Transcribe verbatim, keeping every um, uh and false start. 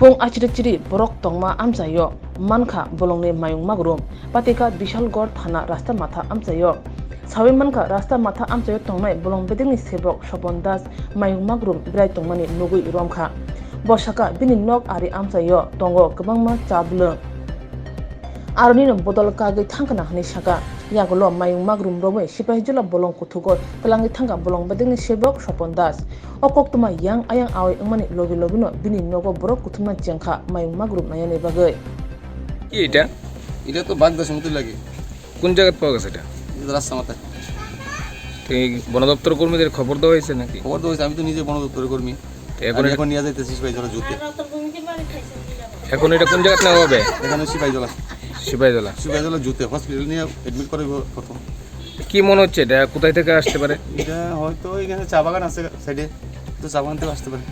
Pung achiri chiri borok tongma amchaio mankha bolongni mayung magrum, patika Bishalgarh thana rasta matha amchaio. Sawi mankha rasta matha amchaio tongnai bolong bedekni sebok Sopon Das mayung magrum berai tongmani nugwi romkha. Bo saka bini nok ari amchaio tongo kwbangma cha bwlwng. Aronino bodol kagwi thangkhana hwnwi saka. Yagulo mayung magrum romwi Sipahijola bolong kuthugo twlangwi thangkha bolong bedekni sebok Sopon Das. O koktwma yang ayang awi wngmani logi logino bini nogo borok kuthumna chengkha mayung magrum nainani bagwi. কি এটা? এটা তো বাঘ দেশে মতোই লাগে। কোন জায়গাত পাওয়া গেছে এটা? এটা রাস্তা মাথায়। তো এই বন দপ্তর কর্মীদের খবর দেওয়া হয়েছে নাকি? খবর তো হয়েছে, আমি তো নিজে বন দপ্তরের কর্মী। তো এখন আমি এটা, এখন নিয়ে যাইতেছি সিপাহীজলা জুতে। এখন এটা কোন জায়গাত নেওয়া হবে? এখানে সিপাহীজলা। সিপাহীজলা। সিপাহীজলা জুতে হসপিটাল নিয়ে অ্যাডমিট করাইবো প্রথম। তো কি মনে হচ্ছে এটা কোথায় থেকে আসতে পারে? এটা হয়তো এখানে চা বাগান আছে সাইডে, তো চা বাগান থেকে আসতে পারে।